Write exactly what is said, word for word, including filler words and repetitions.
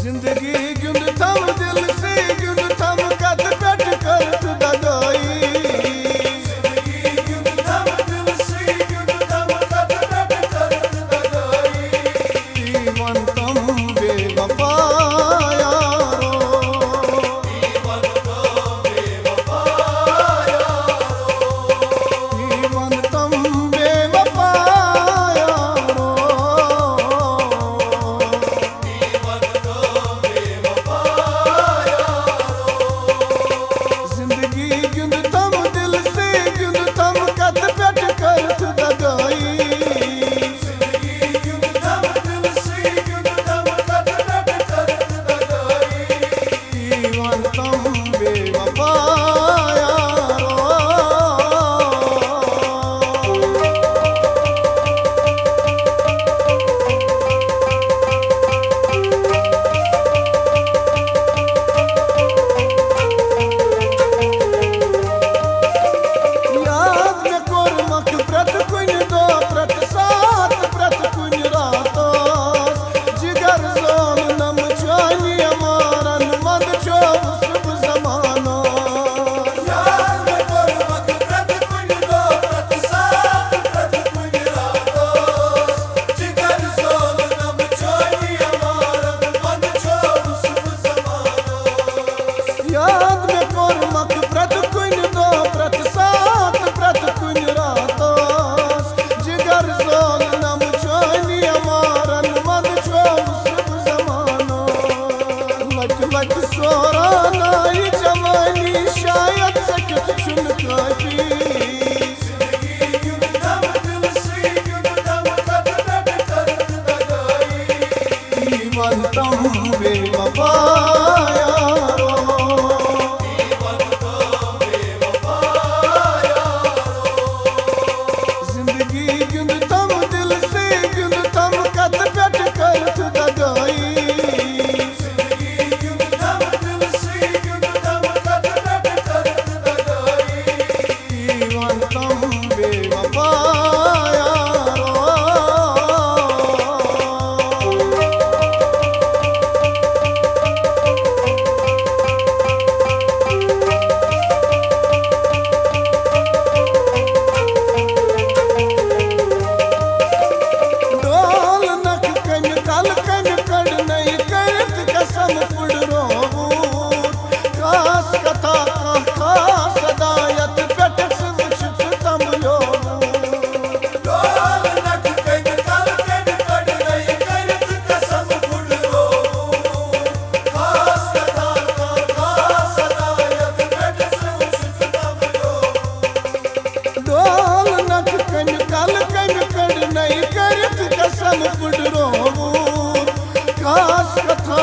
زندگی گِنٛد تھم دل سے، گِنٛد تھم کتھ پٮ۪ٹھ کٔرٕتھ دگٲیی۔ تی وَن تم بے وفا یارو۔ تی وَن تم بے وفا یارو۔ زندگی گِنٛد تم دل سے، گِنٛد تم کتھ پٮ۪ٹھ کٔرٕتھ دگٲیی۔ تی وَن تم بے وفا یارو۔ یاد مےٚ کوٚرمَکھ پرٛٮ۪تھ کُنہِ دۄہ، پرٛٮ۪تھ ساتہٕ، پرٛٮ۪تھ کُنہِ راتس۔ جگر زون نم چٲنی عمارن منٛد چھوس بہٕ زمانس۔ یاد مےٚ کوٚرمَکھ پرٛٮ۪تھ کُنہِ دۄہ، پرٛٮ۪تھ ساتہٕ، پرٛٮ۪تھ کُنہِ راتس۔ جگر زون نم چٲنی عمارن منٛد چھوس بہٕ زمانس۔ یاد مےٚ کوٚرمَکھ پرٛٮ۪تھ کُنہِ دۄہ، پرٛٮ۪تھ ساتہٕ، پرٛٮ۪تھ کُنہِ راتس۔ جگر زون نم چٲنی عمارن منٛد چھوس بہٕ زمانس۔ لٹہِ لٹہِ سوران آیہِ جوانی، شاید ژےٚ کیُتھ چھُنہٕ کٲفی۔ تی وَن تم بے وفا یارو۔ زندگی گِنٛد تم دل سے، گِنٛد تم کتھ پٮ۪ٹھ کٔرٕتھ دگٲیی۔ تی وَن تم بے وفا یارو۔ ڈول نکھ کمہِ کل کمہِ کڑنَے کٔرِتھ قسم پھُٹرووُت۔ خاص کتھا کانٛہہ خاص ہدایت پٮ۪ٹھ ژٕ وٕچھِتھ تمبلیووُت۔ ڈول نکھ کمہِ کل کمہِ کڑنَے کٔرِتھ قسم پھُٹرووُت۔ خاص کتھا کانٛہہ خاص ہدایت پٮ۪ٹھ ژٕ وٕچھِتھ تمبلیووُت۔ ڈول نکھ کمہِ کل کمہِ کڑنَے کٔرِتھ قسم پھُٹرووُت۔ خاص کتھا